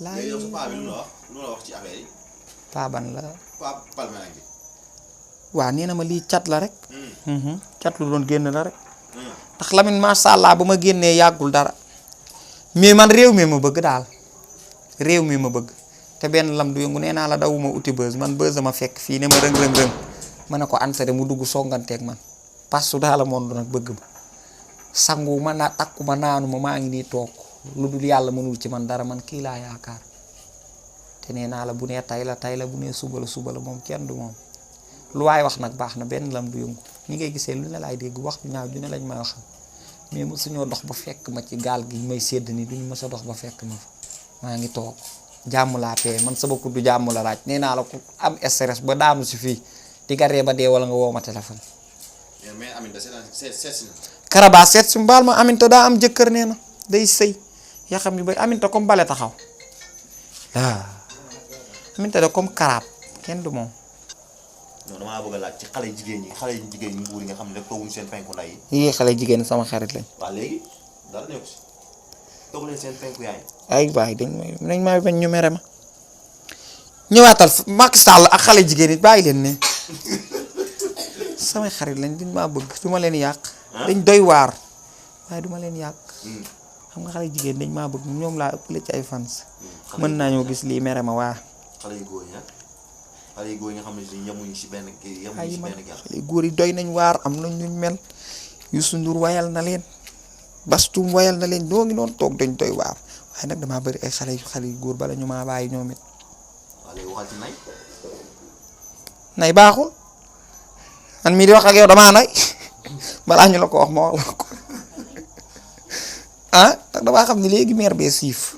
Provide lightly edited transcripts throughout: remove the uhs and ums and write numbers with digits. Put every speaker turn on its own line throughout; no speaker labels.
laay
yow sa paa bi lu la wax ci affaire yi.
paa ban la.
paa Palmarin bi.
waaw nee na ma lii cat la rek. cat lu doon génn la rek. ndax Lamine macha allah ba ma génnee yàggul dara. mais man réew mi ma bëgg daal. réew mi ma bëgg. te benn lam du yëngu nee naa la dawuma uti bës man bës ma fekk fii ne ma rëng. ma ne ko ansare mu dugg songanteeg man. parce que daal moom nag bëgg ma. sangu ma naa takku ma naanu ma maa ngi nii toog. lu dul yàlla mënul ci man dara man kii laa yaakaar. te nee naa la bu nee tay la bu nee suba la moom kenn du moom. lu waay wax nag baax na benn lam du yëngu ñi ngay gisee lu ne laay dégg wax ju ñaaw ju ne lañ may waxal mais mosuñoo dox ba fekk ma ci gaal gi may sédd ni duñu mës a dox ba fekk ma fa maa ngi toog jàmm laa tee man sama kuddu jàmm la laaj nee naa la ku am stress ba daanu si fii di nga ree ba dee wala nga woo ma téléphone.
mais Aminta seet si na.
Karaba seet si mbaal ma Aminta daa am jëkkër nee na day sëy yaa xam yu bari Aminta comme bale taxaw waaw Aminta de comme karaab kenn du moom.
non damaa bëgg a laaj ci xale jigéen ñi mbuur yi nga xam ne rek tooguñu seen penku nday yi.
yii xale jigéen sama xarit lañ.
waaw léegi dara nekku si toogu leen seen penku yaay.
ay waay dañ may bañ ñu mere ma ñëwaatal Macky Sall ak xale jigéen yi bàyyi leen ne samay xarit lañ dañ maa bëgg du ma leen yàq. dañ doy waar waaye du ma leen yàq. xam nga xale jigéen dañ maa bëgg ñoom laa ëppale ci ay fans. mën naa ñoo gis lii mere ma waa.
xale yu góor yi nag xale yu góor yi nga xam ne yemuñu si benn kii yemuñu si benn gàll.
xale yu góor yi doy nañ waar am nañ ñu mel Youssou Ndour wayal na leen Bastoum wayal na leen ñoo ngi noonu toog dañ doy waar waaye nag damaa bëri ay xale yu góor bala ñu maa bàyyi ñoom it.
waaw léegi waxal ci nay.
nay baaxul man mii di wax ak yow damaa nay balaa ñu la ko wax ma wax la ko ah ndax damaa xam ne léegi meer bee siif.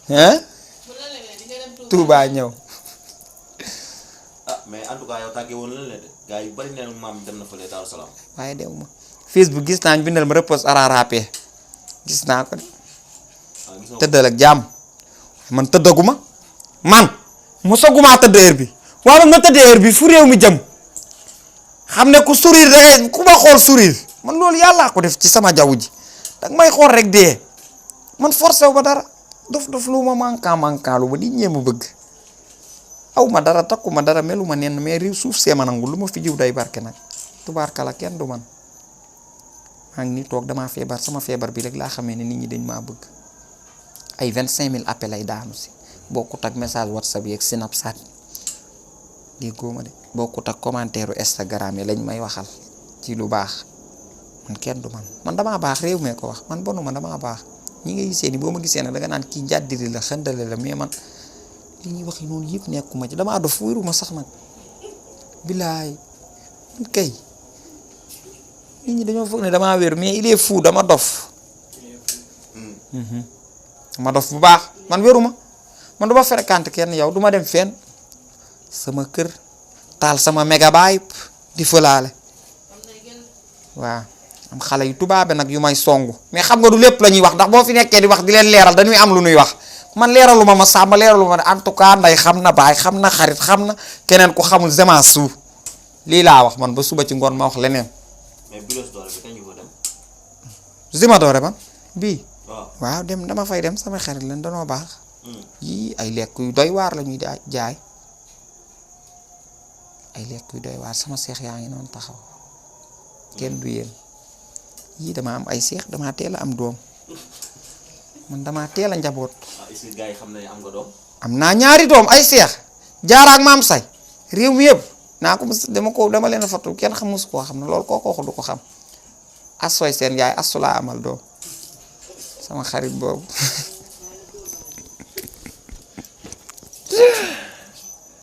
ah. Touba ñëw.
ah mais en tout cas yow tàggee woon lan la de gars yu bari neen maam dem na fële Daaru Salaam.
waaye dew ma Facebook gis naa ñu bindal ma repose ararapé gis naa ko de. tëddal ak jàmm man tëddaguma man mosaguma tëdd heure bi waaw nga tëdd heure bi fu réew mi jëm xam ne ku sourire da ngay ku ma xool sourire man loolu yàllaa ko def ci sama jaww ji danga may xool rek dee man forcé wu ba dara dof lu ma manquant lu ma di ñee ma bëgg aw ma dara takku ma dara melu ma nenn mais réew suuf see ma nangu lu ma fi jiw day barke nag tubaarkala kenn du man maa ngi nii toog damaa feebar sama feebar bi rek laa xamee ne nit ñi dañ maa bëgg ay 25000 appels lay daanu si bokkut ak message WhatsApp yeeg Snapchat déggoo ma de bokkut ak commentaire Instagram yi lañ may waxal ci lu baax man kenn du man damaa baax réew mee ko wax man bonu ma damaa baax ñi nga gisee ni boo ma gisee nag danga naan kii njàddiri la xëndale la mais man li ñuy wax noonu yëpp nekkuma ci damaa dof wéruma sax nag bilaay man kay nit ñi dañoo foog ne damaa wér mais il est fou dama dof dama dof bu baax man wéruma man du ma fréquente kenn yow du ma dem fenn sama kër taal sama mégabyte di fëlaale waaw am xale yu tubaabe nag yu may songu mais xam nga du lépp la ñuy wax ndax boo fi nekkee di wax di leen leeral dañuy am lu ñuy wax man leeraluma ma sàmba leeraluma en tout cas nday xam na baay xam na xarit xam na keneen ku xamul zema suuf lii laa wax man ba suba ci ngoon ma wax leneen.
mais Bilos Doore bi kañ ñu ko dem.
Zima Doore man bii.
waaw
waaw dem dama fay dem sama xarit lañ danoo baax. yii ay lekk yu doy waar la ñuy jaay ay lekk yu doy waar sama seex yaa ngi noonu taxaw kenn du yéen yii dama am ay seex dama teel a am doom man dama teel a njaboot.
est-ce que gars yi xam nañ am nga doom.
am naa ñaari doom ay seex jaaraak maam say réew mi yëpp naa ko dama leen a fàttali kenn xamu su koo xam ne loolu kooku waxu du ko xam asooy seen yaay asu laa amal doom sama xarit boobu.